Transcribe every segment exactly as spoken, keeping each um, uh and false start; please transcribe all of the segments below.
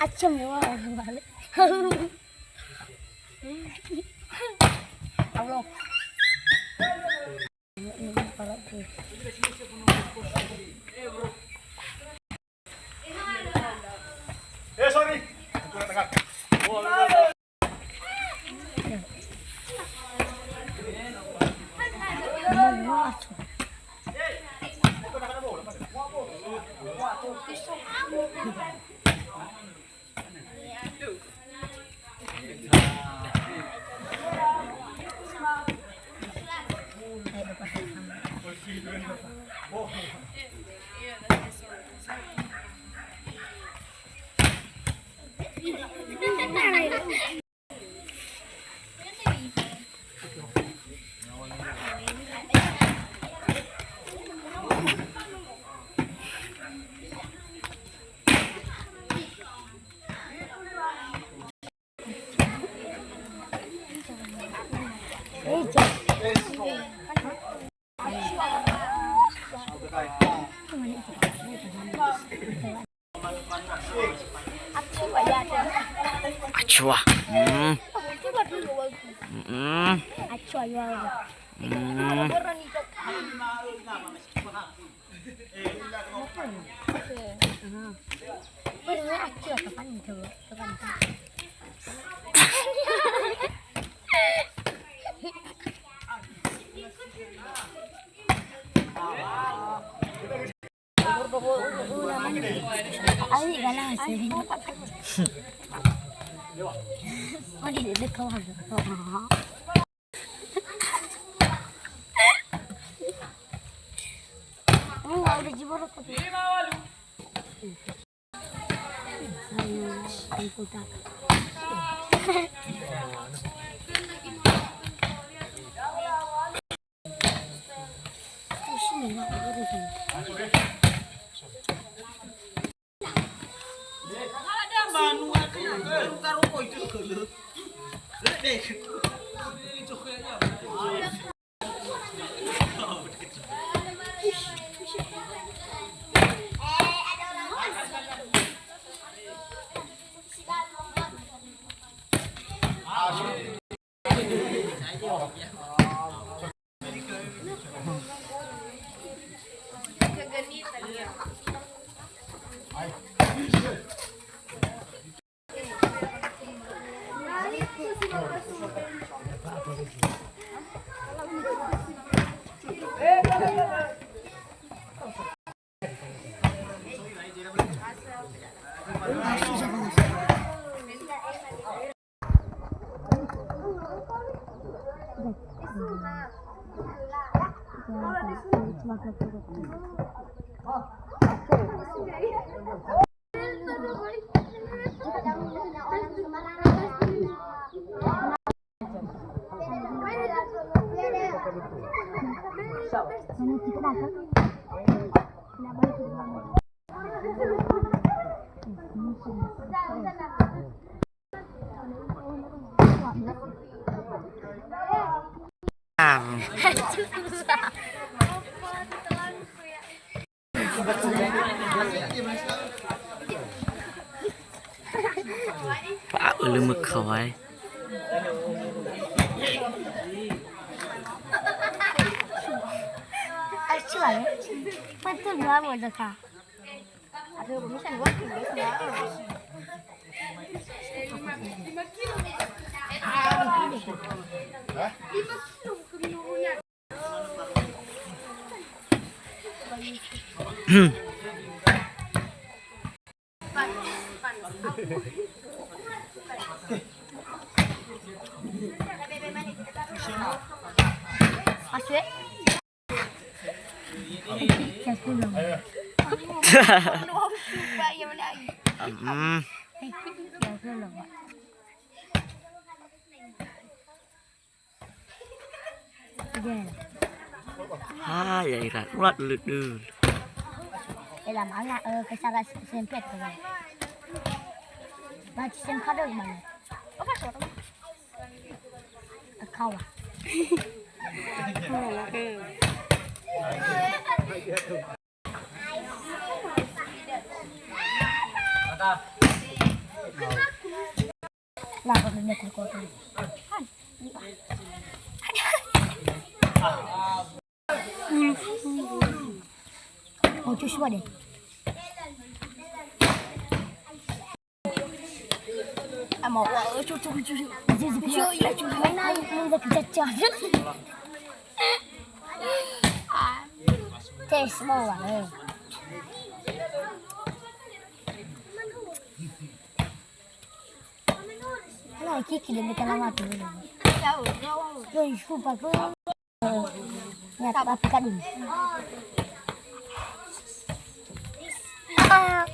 Acem ya, wah, balik. Allah. Eh, sorry. Acua. Hmm. Hmm. Hmm. Oh, udah jebol aku. Pa'ulumukawai. Betul dua mau dekat. Aduh, bisa gua tulis ya. Masuk. Hmm. Ha, ya ira, ulat lulul. Ela mana, eh, kesara sempet, kan? Baca sem kado mana? Apa kau? Kawa. Lah, kalau dia kotor. Oh, cus, waduh. Ama, wah, cucu, cucu. Cucu, ya, cucu. Naik, minta kerja. Tes, bawa, eh. Nah, kiki dia minta lama tu. Yo, sumpah, aku. Ya, tapi kan ini. Ah.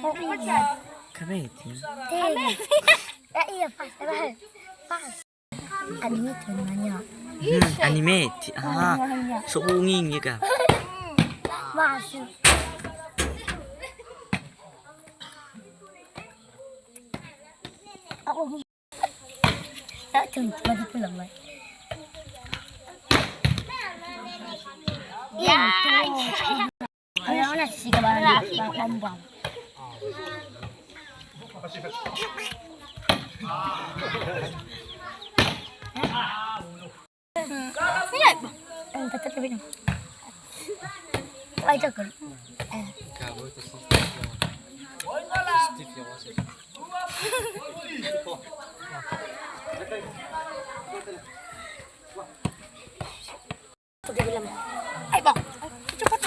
Oh, iya. Kameti. Tega. Ya, iya, pas, pas. Pas. Anime tuh namanya. Hmm, anime. Ah, so ungin ya, Kak. Masuk. Aku Ya, cun, cuma gitu lah, Mbak. Ya. Ayo, mana sih kabar? Laki. Bambang. Iya, Bang. Eh, tetep lebih dong. Wah, itu kan. Eh. Udah bilang. Ayo, Bang. Cepat.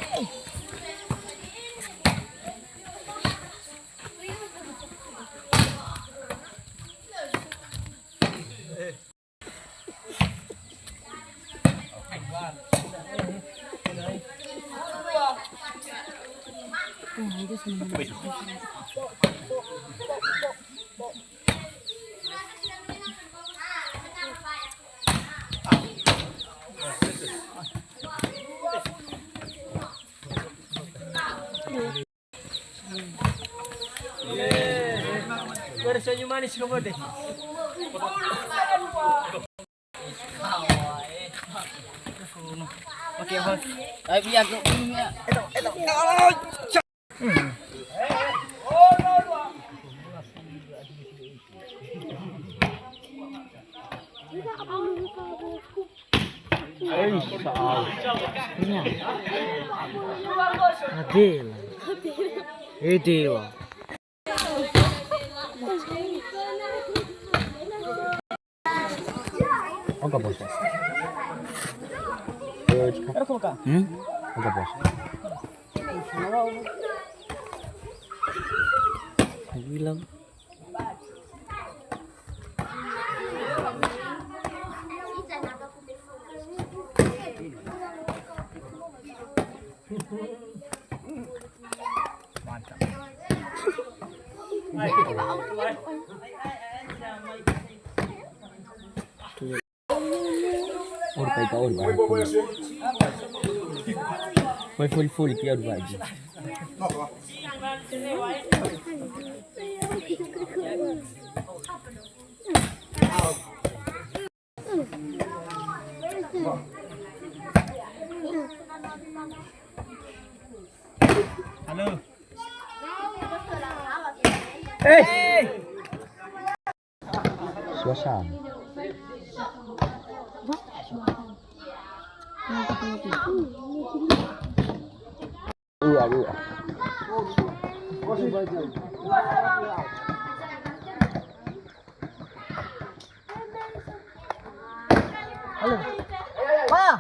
Yeay. Baru senyum manis kamu deh. Oke, Bos. Ayo, biar aku dulu ya. Ei, sa'au. Nya. Adela. Edela. Oga, Bos. Hmm? Oga, Bos. Bilang. Mantap. Or pai pa or ba. Pai full full ki or ba ji. Halo. Eh. Suasana. Ua, ua. Halo. Wah.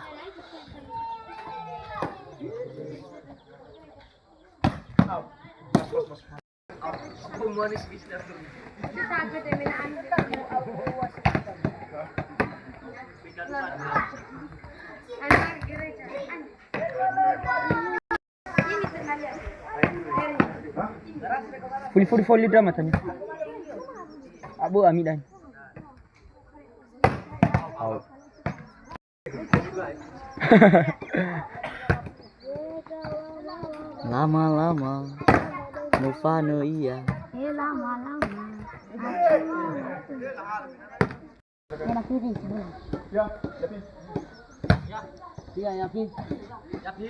Fuli-fuli foli drama tami. Abu ami dan. Au. Lama-lama mufanö ia. Eh, lama-lama. Iya, ya, Pi. Ya, Pi.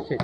Shit.